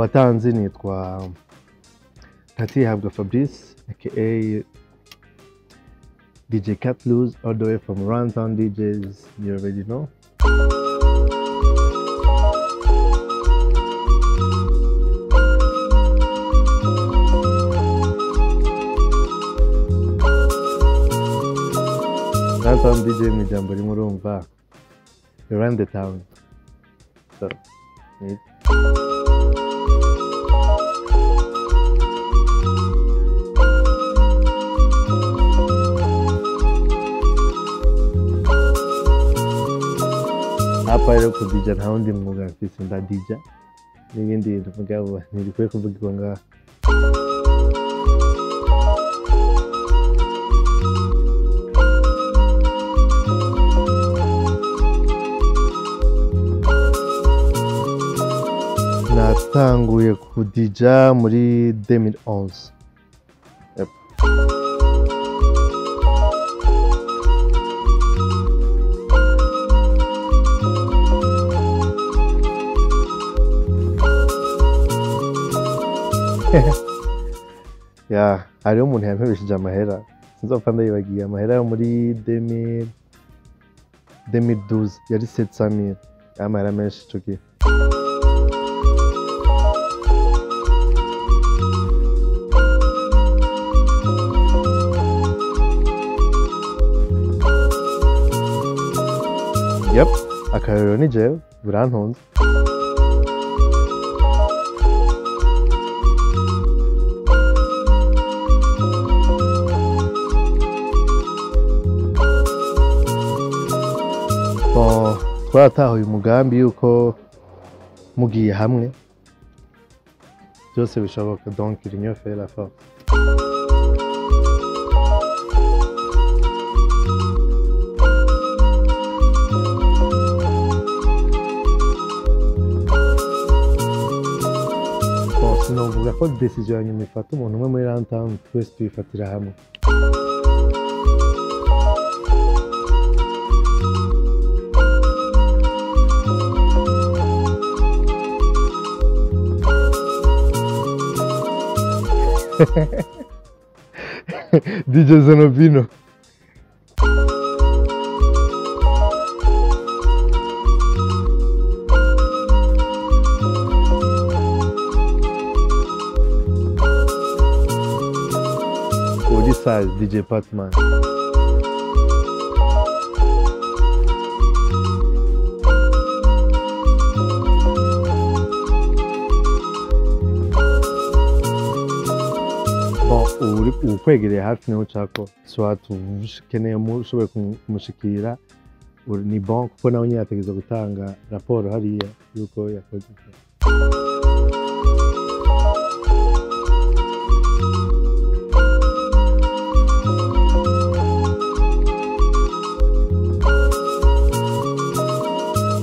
Ku batanzi nitwa Tatihabwa Fabrice aka DJ Cat Luz, all the way from Runtown DJs, you already know. Runtown DJ mu ijambo rimwe urumva you run the town. So, ni hapa rero kudija nta wundi mwuga mfise, ndadija n'ibindi bintu mugabo ntibikwiye kuvugirwa ngaha. Natanguye kudija muri 2011. Yep. Ya, hariho umuntu yampebesheje amahera, sinzopfa ndayibagiye, amahera yo muri 2000 2012 yari 700,000, amahera menshi ico gihe. Yep, akarorero ni jewe, burantunze. Bon, twaratahuye umugambi yuko mugiye hamwe byose bishoboka, donc l'union fait la force. Bon, sinovuga ko decision ya nyuma ifata umuntu umwe muri Runtown, twese tuyifatira hamwe. DJ Zenobino. Uri size DJ Patman. Bon, uri ukwegereye hafi niho ucako, soit ukeneye ushoboye kumushikira ni bon, kuko nawe nyine yategerezwa gutanga raporo hariya yuko yakoze.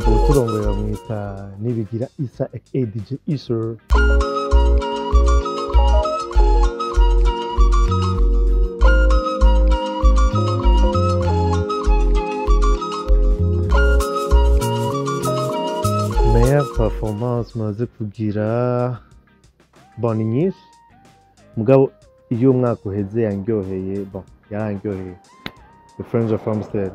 Uwuturongoye bamwita Nibigira Issa aka DJ Issa. Meilleure performance maze kugira, bon, ni nyinshi mugabo iyo umwaka uheze yandyoheye, bon, yarandyoheye The Friends of Farmstead.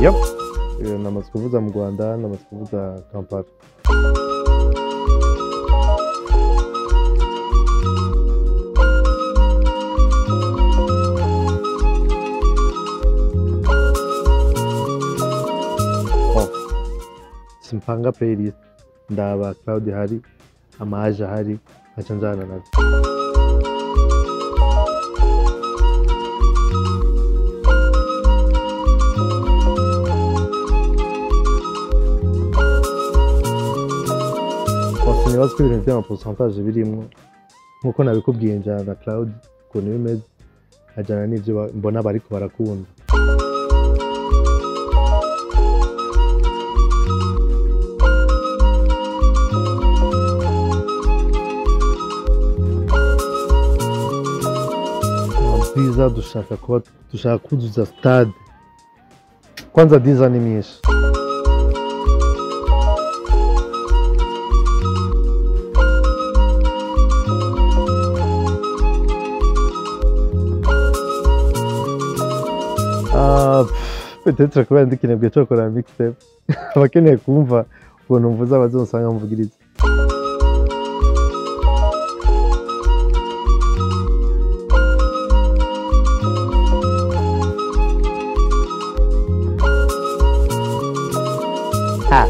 Yep, namaze kuvuza mu Rwanda, namaze kuvuza Kampala. Bon, simpanga playlist, ndaba cloud ihari, amaje ahari, nkaca njana navyo. Bon, sinibaza ko ibintu vy'amapourcentage birimwo, nkuko nabikubwiye njana na cloud ukuntu bimeze, nkajana n'ivyo mbona bariko barakunda. Diza dushaka kuba dushaka kuzuza stade kwanza. Diza ni myinshi. Ah, pff, peut-être kubera ndi kinebwe cyo gukora mixtape, abakeneye kumva ukuntu mvuze abazonsanga mvugiriza. Ah.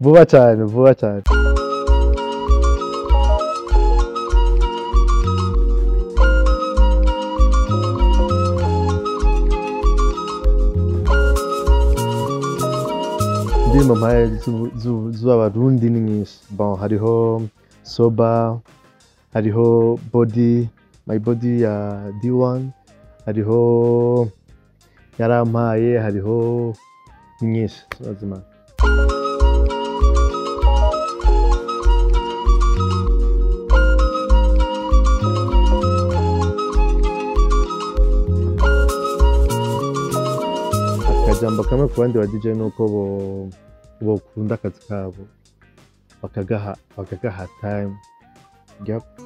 Vuba cyane, vuba cyane. Indirimbo mpaye z'Abarundi ni nyinshi. Bon, hariho Soba, hariho Body My Body ya D1, hariho Yarampaye, hariho ni nyinshi z'abazima. Akajambo kamwe ku bandi ba DJ ni uko bo bokunda akazi kabo, bakagaha time. Yep.